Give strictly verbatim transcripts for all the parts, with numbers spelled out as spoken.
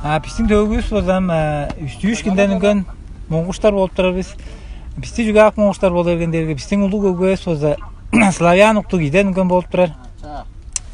А бистиң төөгүвүс болза ам, а, үстүүшкүнден үнген моңгуштар болуп турар бис. Бисти чүге ак моңгуштар болу берген дээрге, бистиң улуг өгбевис болза славян уктуг ийден үнген болуп турар.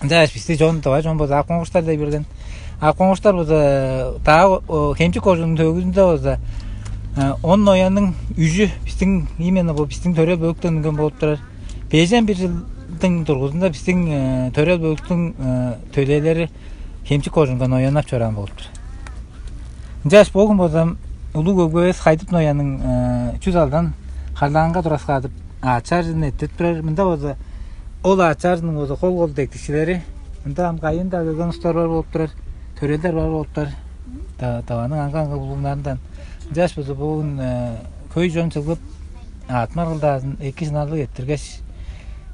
Ынчангаш бисти чон, тыва чон болза ак моңгуштар дей берген. Ак моңгуштар болза даа, о, Хемчик кожууннуң төөгүзүнде болза, а, он ноянның үжү бистиң, именно бо бистиң төрел бөлүктен үнген болуп турар. Бежен бир чылдың дургузунда бистиң, э, төрел бөлүктүң, э, төлээлери Хемчик кожуунга нояннап чораан болуп тур. Ынчангаш бо хүн болза улуг өгбевис Хайдып ноянның, э, чүс алдан харлаанга тураскаадып, аът чарыжын эрттирип турар. Мында болза ол аът чарыжының болза кол-кол деткикчилери. Мында ам кайыын-даа келген улустар бар болуп турар, төрелдер бар болуп турар. Та-, Тываның аңгы-аңгы булуңнарындан. Ынчангаш болза бо хүн, э, хөй чон чыглып, аът маргылдаазын эки шынарлыг эрттиргеш,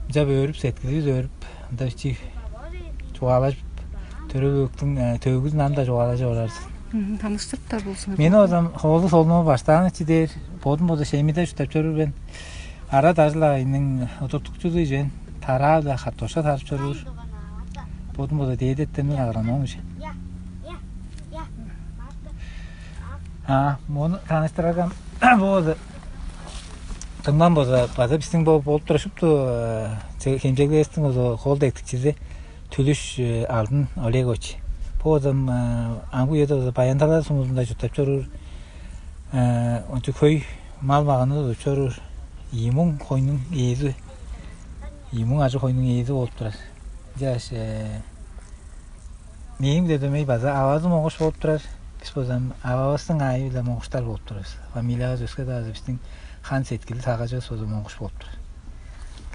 ынчап өөрүп, сеткиливис өөрүп, ында бичии чугаалажып, төрел бөлүктүң, э, төөгүзүн ам-даа чугаалажып орар бис. Мгм, таныштырыптар болзуңар. Мени болза Ховалыг Солун-оол Баштаанович дээр, бодум болза Шемиде чурттап чоруур мен. Арат ажыл-агыйның удуртукчузу ийик мен. Тараа-биле картошка тарып чоруур. Бодум болза дээди эртемниг агроном ийик мен. А, мону таныштырарга, бо болза Тыңман болза база бистиң бо-, болуп турар шупту, э, че-, хемчеглеривистиң болза кол деткикчизи Түлүш, э, Алдын Олегович. Бо болза, э, амгы үеде болза Баян-Талаа сумузунда чурттап чоруур, э, ончуг хөй мал-маганны тудуп чоруур ийи муң хойнуң ээзи, ийи муң ажыг хойнуң ээзи болуп турар. Ынчангаш, э, мээң-биле дөмей база авазы моңгуш болуп турар. Бис болза ававыстың аайы-биле моңгуштар болуп турар бис. Фамилиявыс өске-даа болза, бистиң хан сеткили, сагыжывыс болза моңгуш болуп турар.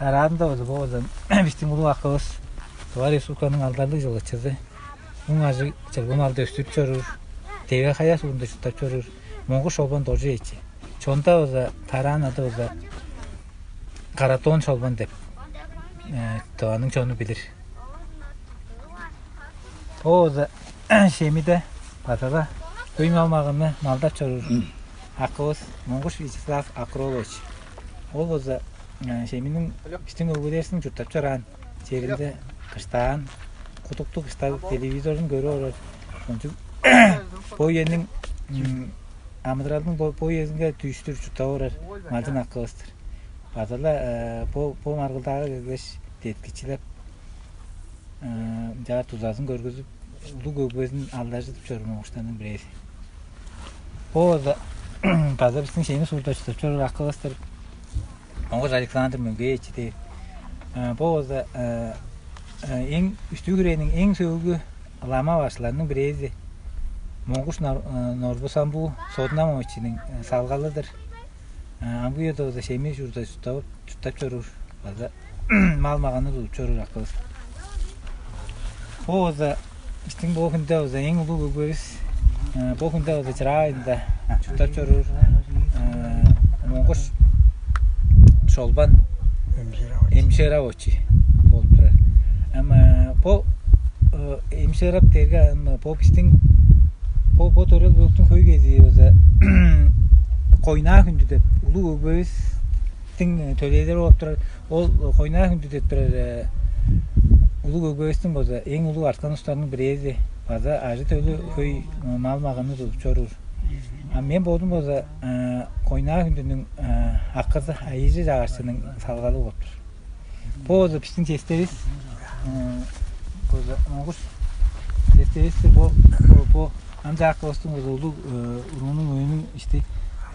Дараазында болза, бо болза бистиң улуг акывыс, Тыва Республиканың алдарлыг чылгычызы, муң ажыг чылгы малды өстүрүп чоруур, Теве-Хая суурунда чурттап чоруур Монгуш Шолбан Доржуевич. Чонда болза, тараан ады болза Каратон Шолбан деп, э, Тываның чону билир. Бо болза Шемиде база-ла хөй мал-маганны малдап чоруур акывыс Монгуш Вячеслав Акролович. Ол болза, э, Шеминиң, бистиң өгбелеривистиң чурттап чораан черинде кыштаан, кудукту кыштаг, телевизорун көрүп орар. Кончуг бо үениң, м, амыдыралдың бо, бо үезинге дүүштүр чурттап орар малчын акывыс-тыр. База-ла, э, бо, бо маргылдаага келгеш, деткикчилеп, э, ынчаар дузазын көргүзүп, улуг өгбезин алдаржыдып чоруур моңгуштарның бирээзи. Бо болза база бистиң Шеми суурда чурттап чоруур акывыс-тыр. Монгуш Александр Мөңгеевич дээр. Э, бо болза, э, э, эң, Үстүү-Хүрээниң эң сөөлгү лама башкыларының бирээзи Монгуш Нор-, э, Норбу-Самбуу Соднамовичиниң, э, салгалы-дыр. Э, амгы үеде болза Шеми суурда чурттап, чурттап чоруур, база мал-маганны тудуп чоруур акывыс. Бо болза бистиң бо хүнде болза эң улуг өгбевис, э, бо хүнде болза Чыраа-Бажында чурттап чоруур, э, Монгуш Шолбан Эмшерович болуп турар. Ам, э, бо, э, Эмшеров дээрге, ам, бо бистиң, бо, бо төрел бөлүктүң хөй кезии болза Койнаа хүндү деп улуг өгбевистиң, э, төлээлери болуп турар. Ол Койнаа хүндү деп турар, э, улуг өгбевистиң болза эң улуг арткан улустарының бирээзи, база ажы-төлү хөй, э, мал-маганны тудуп чоруур. А мен бодум болза, э, Койнаа хүндүнүң, э, акызы, Айыжы чагырыкчының салгалы болуп тур. Бо болза бистиң честевис, э, болза Монгуш честевис-тир. Бо, бо, бо ам чаа акывыстың болза улуг, э, уруунуң өөнүң ишти.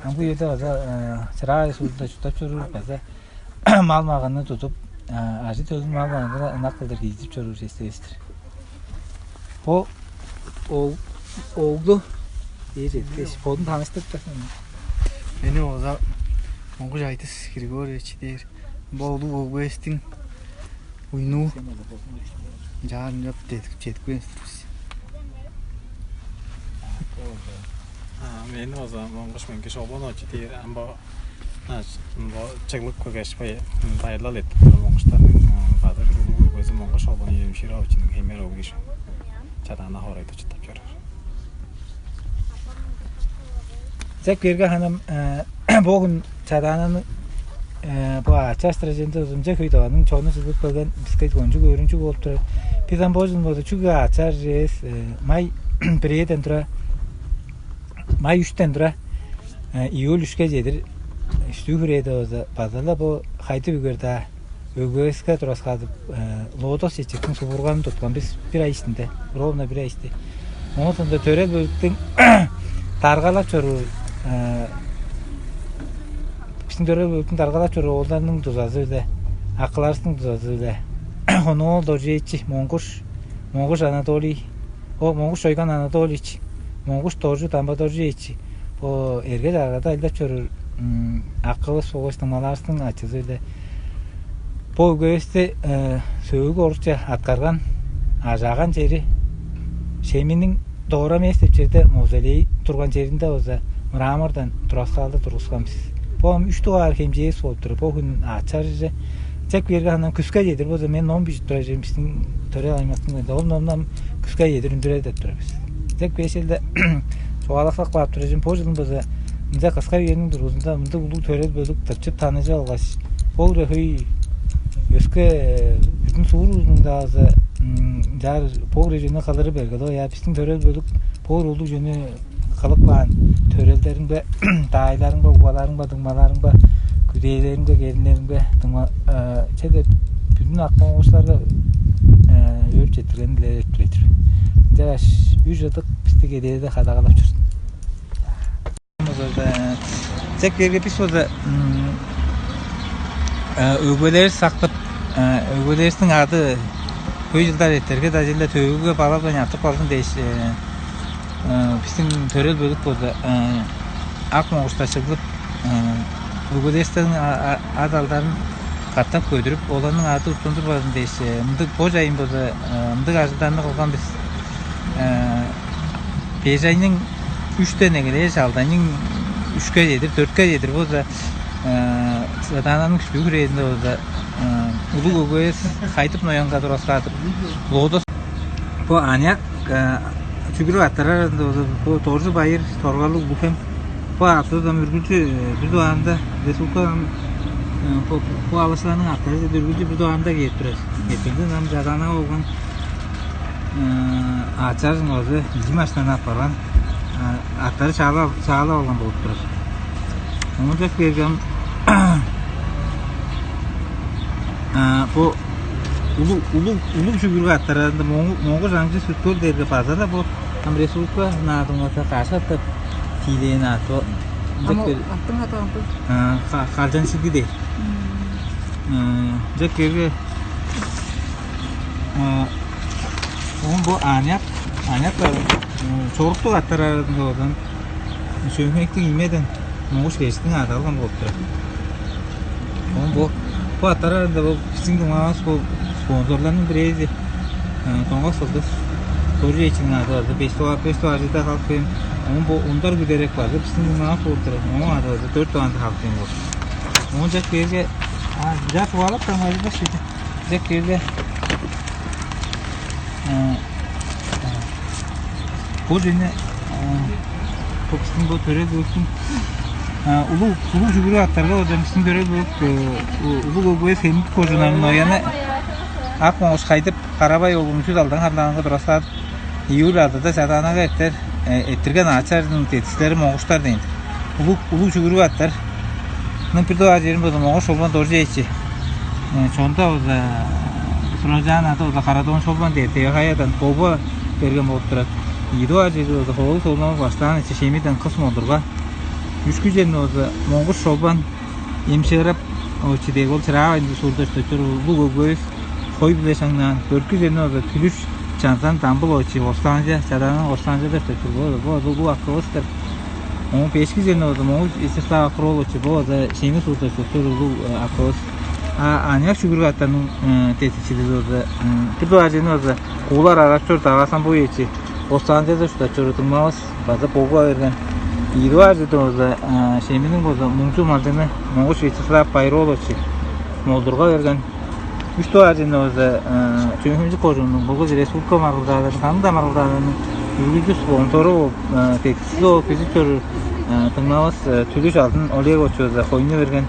Амгы үеде база, э, Чыраа-Бажы суурда чурттап чоруур, база мал-маганны тудуп, а, ажы-төлүн мал-маганга ынак кылдыр кииржип чоруур честевис-тир. Бо ол, оглу дээр, эш, бодун таныштырып турсун. Мени болза Монгуш Айтыс Григорьевич дээр. Бо улуг өгбевистиң уйнуу. Чаа, ынчап чедип, чедип келген-дир бис. А, мени болза Монгуш Мөңгеш Шолбан-оолович дээр. Ам бо, а, бо чыглып келгеш, бай-, байырлал эрттирип турар монгуштарның, а, база бир улуг өгбези Монгуш Шолбан Эмшеровичиниң хемер оглу ийик мен. Чадаана хоорайда чурттап чоруур. Чек берге ханам, э, бо хүн Чадаананың, э, бо аът чарыш дириженде узунче хөй Тываның чону чыглып келген, биске кончуг өөрүнчүг болуп турар. Бис ам бо чылын болза чүгле аът чарыш эвес, э, май бирээден тура Май үштен тура, э, июль үшке чедир үстүү хүрээде база, база-ла бо хайдып үгер-даа өгбевиске тураскаадып, э, лотос чечектиң субурганын туткан бис бир ай иштинде, ровно бир ай ишти. Оон соонда төрел бөлүктүң даргалап чоруур, э, биздиң төрел бөлүктүң даргалап чоруур оолдарның дузазы-биле, акыларывыстың дузазы-биле, Хонук-оол Доржуевич, Монгуш, Монгуш Анатолий, о, Монгуш Чойган Анатольевич, Монгуш Доржу, Дамба Доржуевич, бо эрге-чагыргада ажылдап чоруур, м, акывыс болгаш дуңмаларывыстың ачызы-биле бо өгбевисти, э, сөөлгү орукче аткарган, ажааган чери Шеминиң Дора Мес деп черде мавзолей турган черинде база мрамордан тураскаалды тургускан бис. Бо ам үш дугаар хемчээвис болуп турар. Бо хүн ачаарже, чек биерге анан күске чедир болза, мен ном бижип турар чүве мен, биздиң төрел аймактың, ол номну ам күске чедир үндүрер деп турар бис. Чек бешелде чугаалаксап каап турар чүве мен, бо чылын база мынча кыска үениң дургузунда мындыг улуг төрел бөлүк тыпчып таныжып алгаш, ол-ла хөй өске, э, бүдүн суур узунуң-даа база, м, чаар бо хире чүвени кылыры берге-ле, я, биздиң төрел бөлүк бо хире улуг чүвени кылып каан төрелдеримге, даайларымга, угбаларымга, дуңмаларымга, күдээлеримге, келиннеримге, дуңма-, э, чеде бүдүн ак-моңгуштарга, э, өөрүп четтиргенин дилеп тур-дур. Ынчангаш үш ыдык бисти кедээде кадагалап чорзун. Чек биерге бис болза, м, э, өгбелеривис сактып, э, өгбелеривистиң ады хөй чылдар эртерге-даа, черле төөгүге балалдан артып калзын дээш, э, э, биздиң төрел бөлүк болза, э, ак моңгушта чыглып, э, өгбелеривистиң а-, а-, ат-алдарын катап көдүрүп, оларның ады уттундурбазын дээш, э, мындыг бо чайын болза, э, мындыг ажылдарны кылган бис. Э, беш айның үштен эгелээш, алды айның үшке чедир, дөртке чедир болза, э, Чадаананың үстүү хүрээзинде болза, э, улуг өгбевис Хайдып Ноянга тураскаадып, лотос. Бо аныяк, э, чүгүрүк аттарар аразында болза, бо Доржу Байыр, Торгалыг Улуг-Хем. Бо аттарывыс ам үргүлчү, э, бир дугаарында республика ам, э, бо, бо алышкыларның аттары үргүлчү бир дугаарында кээп турар. Эртенде ам Чадаанага болган, э, ачаар чыңгазы ийи машинаны апарган, э, аттары чаалап, чаалап алган болуп турар. Оон чек бергем, э, бо улуг, улуг, улуг чүгүрүк аттарында Моңгу-, Моңгуш Аңчы Сүт-Хөл дээрге база-ла бо ам республика наадымында каш катап тиилээн аът. Ам ол аттың ады кандыг? А, ха-, Халчан Шилги дээр. Мм. Э, чек берге, э, оон бо аныяк, аныяк, э, чоруктуг аттар аразында болза, Шөмекти иймеден Монгуш Кежиктиң адалган болуп турар. Оон бо, бо аттар аразында бо биздиң дуңмавыс, бо спонсорларның бирээзи, э, Доңгак Сылдыс Доржуевичиниң ады база беш дугаар, беш дугаар чылда халып кээн. Оон бо Ундар Күдерек база биздиң дуңмавыс болуп турар. Ооң ады база дөрт дугаарында халып кээн болуп. Оон чек берге, а, чаа чугаалап каан ажылдаш чеди. Чек берге, э, бо чүвени, э, бо биздиң бо төрел бөлүктүң, э, улуг, улуг чүгүрүк аттарга болза, биздиң төрел бөлүк, э, у-, улуг өгбевис Хемниктиг кожууннарның Нояны Ак Монгуш Хайдып Карабай оглун Сүт-Алдан харлаанга тураскаадып, июль алтыда Чадаанага эртер, э, эрттирген аът чарыжының тепсикчилери монгуштар дээн. Улуг, улуг чүгүрүк аттарның бир дугаар черин болза Монгуш Шолбан Доржуевич, э, чонда болза, э, суралчаан ады болза Карадон Шолбан дээр, Теве-Хаядан Богба берген болуп турар. Ийи дугаар черин болза Ховалыг Солбан Баштаанович Шемиден Кыс Молдурга. Үшкү черин болза Монгуш Шолбан Эмшээреп, о, чидег ол Чыраа-Бажында суурда чурттап чоруур улуг өгбевис Хой-биле шаңнаан. Дөрткү черни болза Түлүш Чанзан Дамбыл-оолович Орсаанча, Чадаананың Орсаанчада чурттап чоруур. Бо, бо, бо улуг акывыс-тыр. Оон бешки черни болза Монгуш Вячеслав Акыр-оолович, бо болза Шеми суурда чурттап чоруур улуг, э, акывыс. А аныяк чүгүрүк аттарның, э, тепсикчизи болза, м, бир дугаар черни болза Куулар Арапчор Даваа Самбуевич Орсаанчада чурттап чоруур дуңмавыс база Богба берген. Ийи дугаар черни болза, э, Шеминиң болза Муңчу малчыны Монгуш Вячеслав Байыр-оолович Молдурга берген. Үш дугаар черни болза, э, Чөөн-Хемчик кожууннуң болгаш республика маргылдааларының, кандыг-даа маргылдааларының үргүлчү спонсору болуп, э, тепсикчизи болуп киржип чоруур, э, дуңмавыс, э, Түлүш Алдын Олегович болза Хойну берген.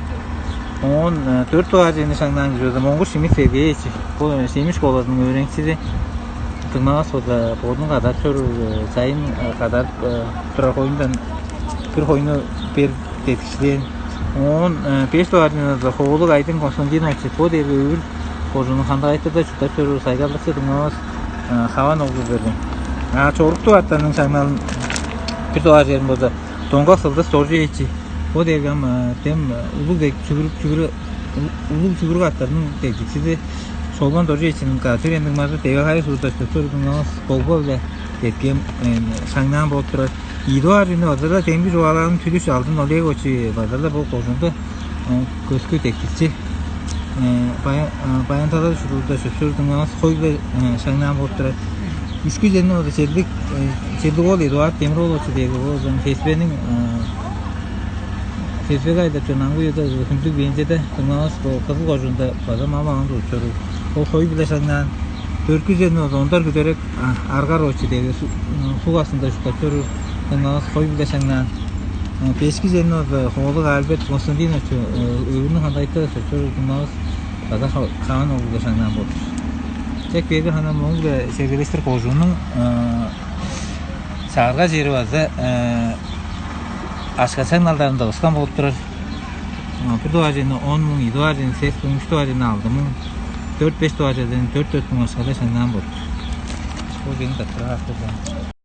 Оон, э, дөрт дугаар черни шаңнаан кижи болза Монгуш Шимит Сергеевич, бо, э, Шеми школазының өөреникчизи. Дыңнавас болза, бодун кадарып чоруур, э, чайын, э, кадарып, э, турар хоюндан бир хоюну бер деткишлээн. Оон, э, беш дугаарында Хоолуг Айдың Константинович, бо дээрге Өвүр кожууннуң Хандагайтыда чурттап чоруур сайгарлыкчы, дыңнавас, э, Хаван оглу берген. А чоруктуг аттарның шаңналын бир дугаар черин болза, Доңгак Сылдыс Доржуевич, бо дээрге ам, э, дем, э, улуг дег чүгүрүк, чүгүрү-, улуг чүгүрүк аттарның деткикчизи Шолбан Доржуевичиниң кады үрең дуңмазы, Теве-Хай суурда чурттап чоруур, дыңнавас, Болбо-биле деткип, э, шаңнаан болуп турар. Ийи дугаар черни база-ла демги чугаалаан Түлүш Алдын Олегович, база-ла бо кожуунда, э, көскү деткикчи. Э, Бая-, э, Баян-Тала суурда чурттап чоруур, дыңнавас, Хой-биле, э, шаңнаан болуп турар. Үшкү черни база Черлик, э, Черлик-оол Эдуард Демир-оолович дээрге, ол ам ФСБ-ниң, э, ФСБ-ге ажылдап чоруур, аңгы үеде Хүндүлүг Вензеде, дыңнавас, бо Кызыл кожуунда база мал-маганын тудуп чоруур. Ол Хой-биле шаңнаан. Дөрткү черни база Ондар Күдерек, а, Аргарович дээрге Су-, м, Суг-Аксында чурттап чоруур, дыңнавас, Хой-биле шаңнаан. М, бешки черни база Хоолуг Альберт Константинович, э, Өвүрнүң Хандагайтыда чурттап чоруур, дыңнавас, база Ха-, Хаван оглу-биле шаңнаан болур. Чек берге хана мооң-биле чергелештир кожууннуң, э, чагырга чери база, э, акша шаңналдарын тывыскан болуп турар. Бир дугаар черни он муң, ийи дугаар черни сес муң, үш дугаар черни алды муң, дөрт, беш дугаар черден дөрт, дөрт муң акшага шаңнаан болур. Бо черни тырттырып ап турган.